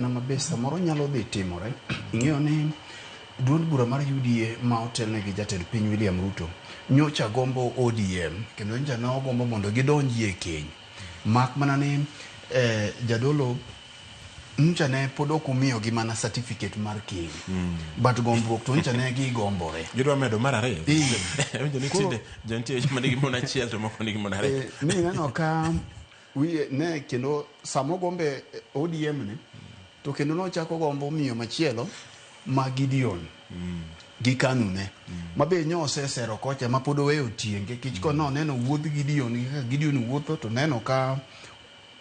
Ma be samoro nyalo dhi timore. Ing'eyo ni duond bura mar UDA ma otelne gi jatend piny William Ruto nyocha gombo ODM kendo nyocha ne ogombo mondo gidonjie e keny. Mak mana ni jadolo nyocha ne pod ok omiyogi mana certificate mar keny. But gombruok to nyocha ne gigombore. Gidwa medo mar ariyo. Awinjo ni tinde jontie joma nigi mon achiel to moko nigi mon ariyo. Mi ineno ka wiye ne kendo sama ogombe ODM ni to kendo nochako gombo miyo machielo ma Gideon gi Kanu ne ma be nyo osesero kocha ma pod oweyo tienge kich ko noneno wuodh Gideon gi kaka Gideon wuotho to neno ka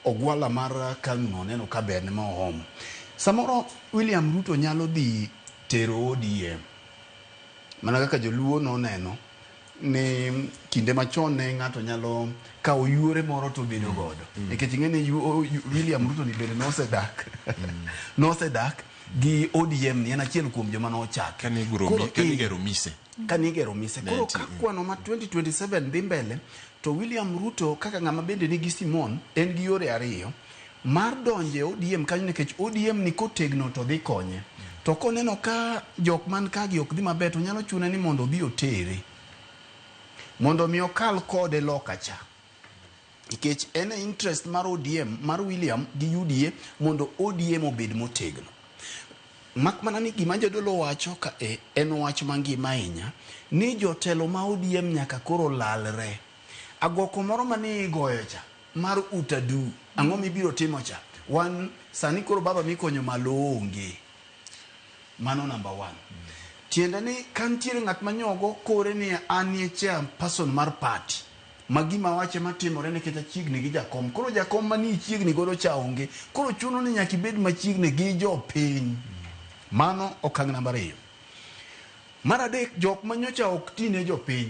ogwala mar Kanu no neno ka berne ma oomo. Samoro William Ruto nyalo dhi tero ODM mana kaka joluo noneno ni kinde machon ne ng'ato nyalo kawo yuore moro to bedo godo nikech ing'e ni William Ruto ni bende nosedak nosedak gi ODM ni en achiel kuom joma nochake. Kane iguro Koro, kane eh, igero mise. Kane igero mise. Ne Koro nitie, ka kwano ma 2027 dhi mbele to William Ruto kaka ng'ama bende nigi Simon en gi yore ariyo mar donjo e ODM kanyo nikech ODM ni kotegno to dhi konye. To koneno ka jok man ka gi ok dhi maber to nyalo chune ni mondo odhi otere. Mondo mi okal kode loka cha. Nikech en e interest mar ODM mar William gi UDA mondo ODM obed motegno. Mak mana ni gima jadolo wacho ka e en wach mangima ahinya ni jotelo ma ODM nyaka koro lalre. Agoko moro mane igoyo cha mar utadu ang'o mibiro timo cha wan sani koro baba mikonyo malo onge. Mano number one. Tiende ni ka nitiere ng'at manyogo kore ni anie chairperson mar party ma gima wache matimore nikech achiegni gi jakom. Koro jakom manie chiegni godo cha onge. Koro chuno ni nyaka ibed machiegni gi jopiny. Mano okang' namba ariyo. Mar adek, jok manyocha ok ti ne jopiny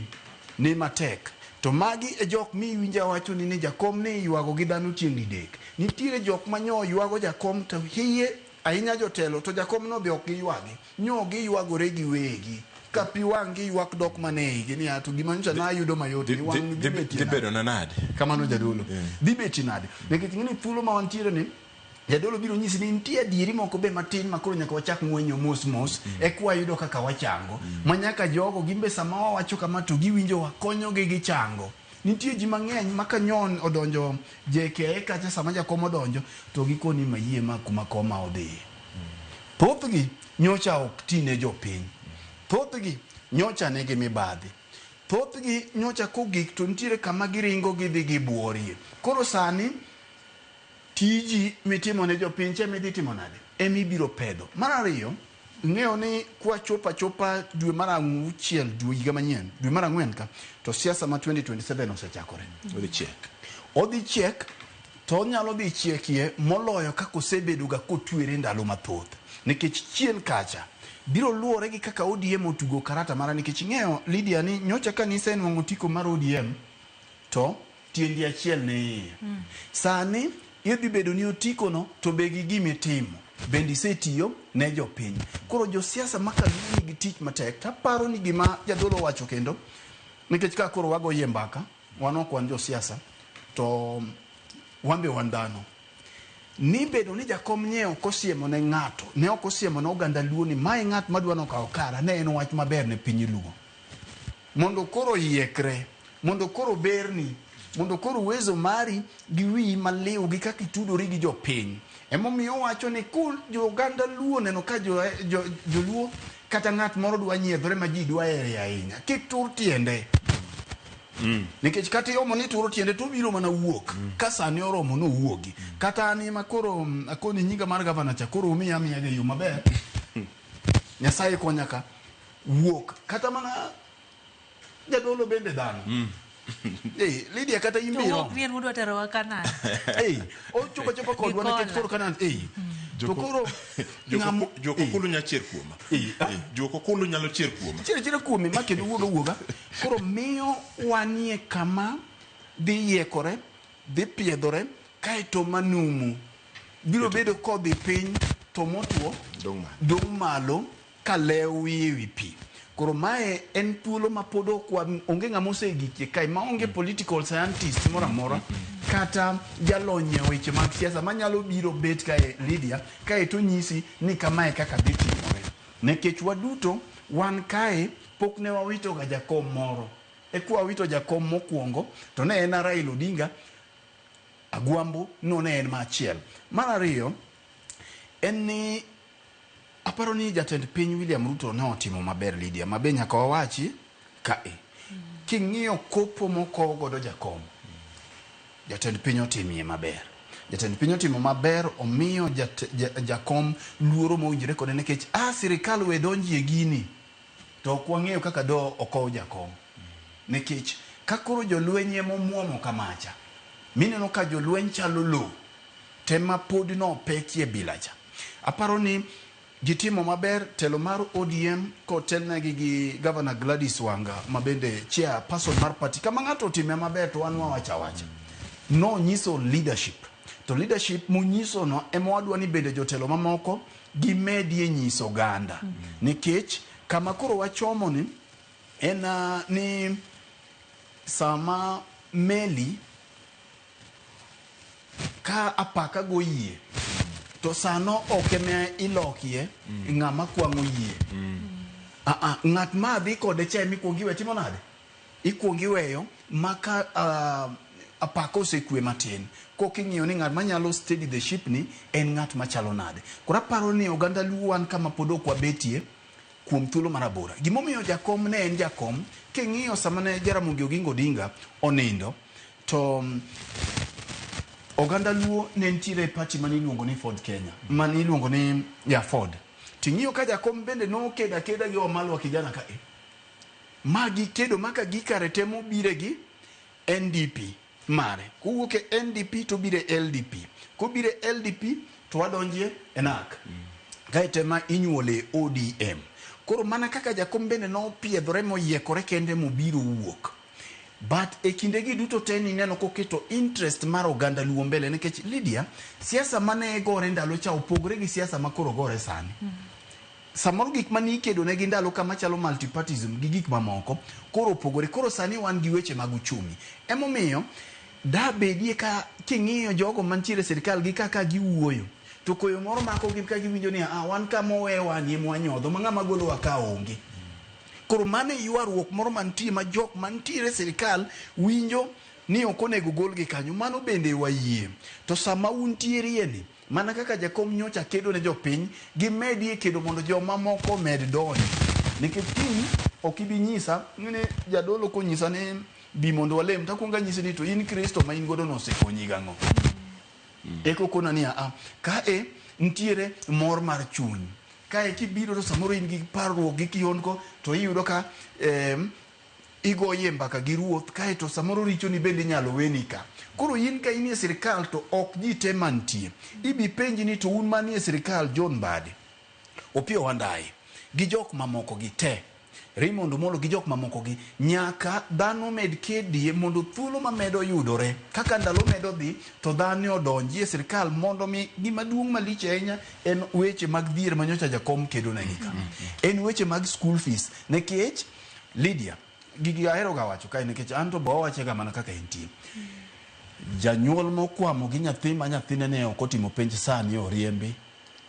ni matek. To magi e jok miwinjo awacho ni ni jakom ni ywago gi dhano tieng' didek. Nitiere jok manyo ywago jakom to hiye ahinya jotelo to jakom no be ok giywagi. Nyo giywagore giwegi. Ka pi wang' gi ywak dok mana e igi niya to gima nyocha nayudo mayot ni wang' dhi betie Dhi nade. bedo na nade? Kamano jadolo. Dhi betie nade? Nikech ing'e ni thuolo ma wantiere ni jadolo biro nyisi ni nitie adieri moko be matin ma koro nyaka wachak ng'wenyo mos mos eka wayudo kaka wachango. Ma nyaka jogo gin be sama wawacho kama to giwinjowa konyogi gichango. Nitie ji mang'eny ma ka nyon odonjo JKIA kacha sama jakom odonjo to gikoni mayie ma kuma koma odhiye. Thothgi nyocha ok ti ne jopiny. Thothgi nyocha nigi mibadhi. Thothgi nyocha kogik to nitiere kama giringo gidhi gibuorie. Koro sani tiji mitimo ne jopiny cha ema idhi timo nade? Ema ibiro pedho. Mar ariyo, ing'eyo ni kwachopo achopa dwe mar auchiel dwe higa manyien, dwe mar ang'wen ka, to siasa ma 2027 osechakore. Odhi chiek. Odhi chiek to onyalo dhi chiekie moloyo kaka osebedo ga kotwere ndalo mathoth. Nikech chien kacha biro luwore gi kaka ODM otugo karata mara nikech ing'eyo Lydia ni nyocha ka nisenwang'o otiko mar ODM to tiendi achiel ne iye. Sani idhi bedo ni otiko no to be gi gima itimo bende isetiyo ne jopiny. Koro josiasa ma kaluo nigi tich matek taparo ni gima jadolo owacho kendo nikech ka koro wagoyie mbaka wan ok wan josiasa to wan be wan dhano. Ni bedo ni jakom nye ok osiemo ne ng'ato, ne ok osiemo ne oganda Luo ni mae ng'at madwa nokaw kara, ne en wach maber ne piny Luo. Mondo koro oyiekre, mondo koro oberni, mondo koro uwezo mari gi wiyi maliw gi kaka itudori gi jopiny. Emomiyo owacho ni ku jo oganda Luo oneno ka joluo kata ng'at moro dwa nyiedhore ma ji dwa here ahinya, kik tur tiende. Nikech kata iomo ni turo tiende to obiro mana wuok. Ka sani oromo nowuogi. Kata an ema koro akoni nyinga mar gavana cha koro umiya amiya e yo maber. Nyasaye konya ka wuok. Kata mana jadolo bende dhano. Lydia kata in be To iromo. wuok ni en mudwa terowa Canaan. Ochopo achopa kodwa nikech koro Canaan. To koro Joko kulu nyalo chier kuoma. Joko kulu nyalo chier kuoma. Chier chiera kuomi ma kendo wuoga wuoga. Koro miyo wanie kama dhi yiekore, dhi piedhore, kaeto manumu biro bedo kodhi piny to motwo dong' malo ka lew wiye wi pi. Koro mae en thuolo ma pod ok onge ng'ama osegikie kae, ma onge political scientist moro amora. kata jalony e weche mag siasa manyalo biro bet kae Lydia kae to nyisi ni kamae kaka dhi timore. Nikech waduto wan kae pok ne wawito ga jakom moro. Eka wawito jakom mokwongo to ne en Raila Odinga, Agwambo no ne en machiel. Mar ariyo en ni aparo ni jatend piny William Ruto ne otimo maber Lydia, ma be nyaka wawachi kae. King'iyo kopo mokow godo jakom, jatend piny otimie maber. Jatend piny otimo maber, omiyo jakom luoro mowinjore kode nikech a sirikal we donjie gini to ok wang'eyo kaka do okow jakom. Nikech ka koro jolweny ema omuomo kamacha, mineno ka jolweny chalo lowo, tema pod nopekie bila cha. Aparo ni gitimo maber telo mar ODM kotelnegi gi Governor Gladys Wanga ma bende chairperson mar party. Kama ng'ato otime maber to wan wawacho awacha. Nonyiso leadership. To leadership monyiso no ema wadwa ni bende jotelo mamoko gimedie nyiso oganda. Nikech kama koro wachomo ni en ni sama meli ka apaka go yie to sano ok ema ilokie ng'ama kwang'o yie. Ng'at ma dhi kode cha ema ikuongo iwe timo nade? Ikuongo iweyo maka apaka osekwe matin koka ing'iyo ni ng'at manyalo steady the ship ni en ng'at machalo nade. Koro aparo ni oganda Luo wan kama pod ok wabetie kuom thuolo marabora. Gimomiyo jakom ne en jakom, king'iyo sama ne Jaramogi Oginga Odinga onindo, to oganda Luo ne nitiere e party mane iluongo ni Ford Kenya, mane iluongo ni ya Ford. Ting'iyo ka jakom bende nokedo akeda gi Wamalwa kijana ka e. Ma gikedo maka gikare te mobire gi NDP mare. Kowuok e NDP to obiro e LDP. Kobiro e LDP to wadonjie e NARC. Kaeto ema inyuole ODM. Koro mana kaka jakom bende nopiedhore moyiekore kende mobiro wuok. But e kindegi duto te nineno koketo interest mar oganda Luo mbele nikech Lydia, siasa mane gore ndalo cha opogore gi siasa ma koro gore sani. Samoro gik mane ikedo negi ndalo kama chalo multipartyism gi gik mamoko koro opogore. Koro sani wan gi weche mag uchumi. Emomiyo da bedie ka king'iyo jogo mantiere e sirikal gi kaka giwuoyo to koyo moro makogi ka giwinjo ni ah, wan kama owewa ni ema wanyodho ma ng'ama golowa ka onge. Koro mano e ywaruok moro mantie ma jok mantiere e sirikal winjo ni ok onego golgi kanyo. Mano bende wayie. To sama untierie ni, mana kaka jakom nyocha kedo ne jopiny, gimedie kedo mondo joma moko omed donjo. Nikech kiny ok ibi nyisa ni jadolo konyisa ni bi mondo walem, takuongo anyisi ni to in Kristo ma in godo no osekonyi gang'o? Eko kona ni a kae nitiere mor mar chuny. Kae kibiro to samoro in gi parruok gi kihondko to iyudo ka igoye mbaka gi ruoth kae to samoro richoni bende inyalo weni ka. Koro in ka inie sirikal to ok ji te mantie. Ibi penji ni to un manie sirikal John Mbadi, Opiyo Wandayi gi jok mamoko gi te, Raymond Omolo gi jok mamoko gi, nyaka dhano med kedie mondo thuolo mamedo yudore kaka ndalo medo dhi to dhano odonji e sirikal mondo mi gima duong' malich ahinya en weche mag dhier manyocha jakom kedo negi ka. En weche mag school fees nikech Lydia, gigi ahero ga wacho kae nikech an to bo awache ga mana kaka entie. Janyuol mokwamo gi nyathi ma nyathine ne ok otimo penj sani oriembi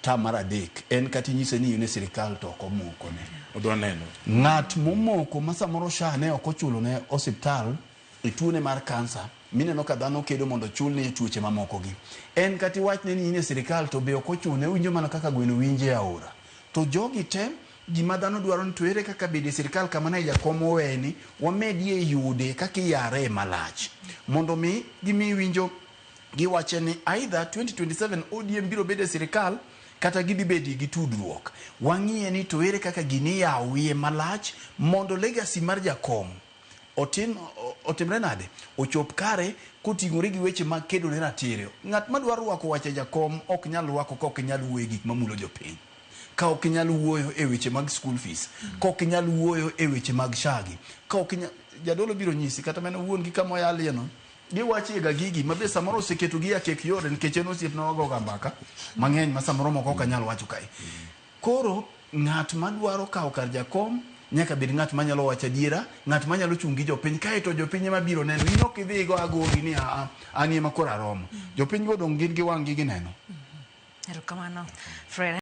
term mar adek en kata inyise ni in e sirikal to ok omokone. Odwa neno. Ng'at momoko ma samoro SHA ne ok ochulo ne osiptal e tuone mar kansa mineno ka dhano kedo mondo ochulne e tuoche mamoko gi. En kata iwachne ni in e sirikal to be ok ochune, owinjo mana kaka gweno winjo e aora. To jogi te gima dhano dwaro ni to ere kaka bedo e sirikal kama ne jakom oweni wamedie yude kaka iyare malach mondo mi gimi winjo giwache ni either 2027 ODM biro bedo e sirikal kata gidhi bedo gi tudruok. Wang'iye ni to ere kaka gini yawie malach mondo legacy mar jakom otimre nade ochop kare koting'ore gi weche mag kedo ne ratiro. Ng'at madwaro rwako wach e jakom ok nyal rwako ka ok nyal wuoyo e gik mamulo jopiny. Ka ok inyal wuoyo e weche mag school fees, ka ok inyal wuoyo e weche mag shagi, ka ok inyal, jadolo biro nyisi kata mana wuon gi kama oyalie no, giwache ga gigi ma be samoro oseketo gi akek yore nikech en osiepna wagoga mbaka mang'eny ma samoro moko ok anyal wacho kae. Koro ng'at madwaro kawo kar jakom Nyaka bed ng'at manyalo wacho adiera, ng'at manyalo chung' gi jopiny, kaeto jopiny ema biro neno. In ok idhi go agogi ni aa, an ema koro aromo. Jopiny go dong' gin gi wang' gi gineno. Erokamano, Fred.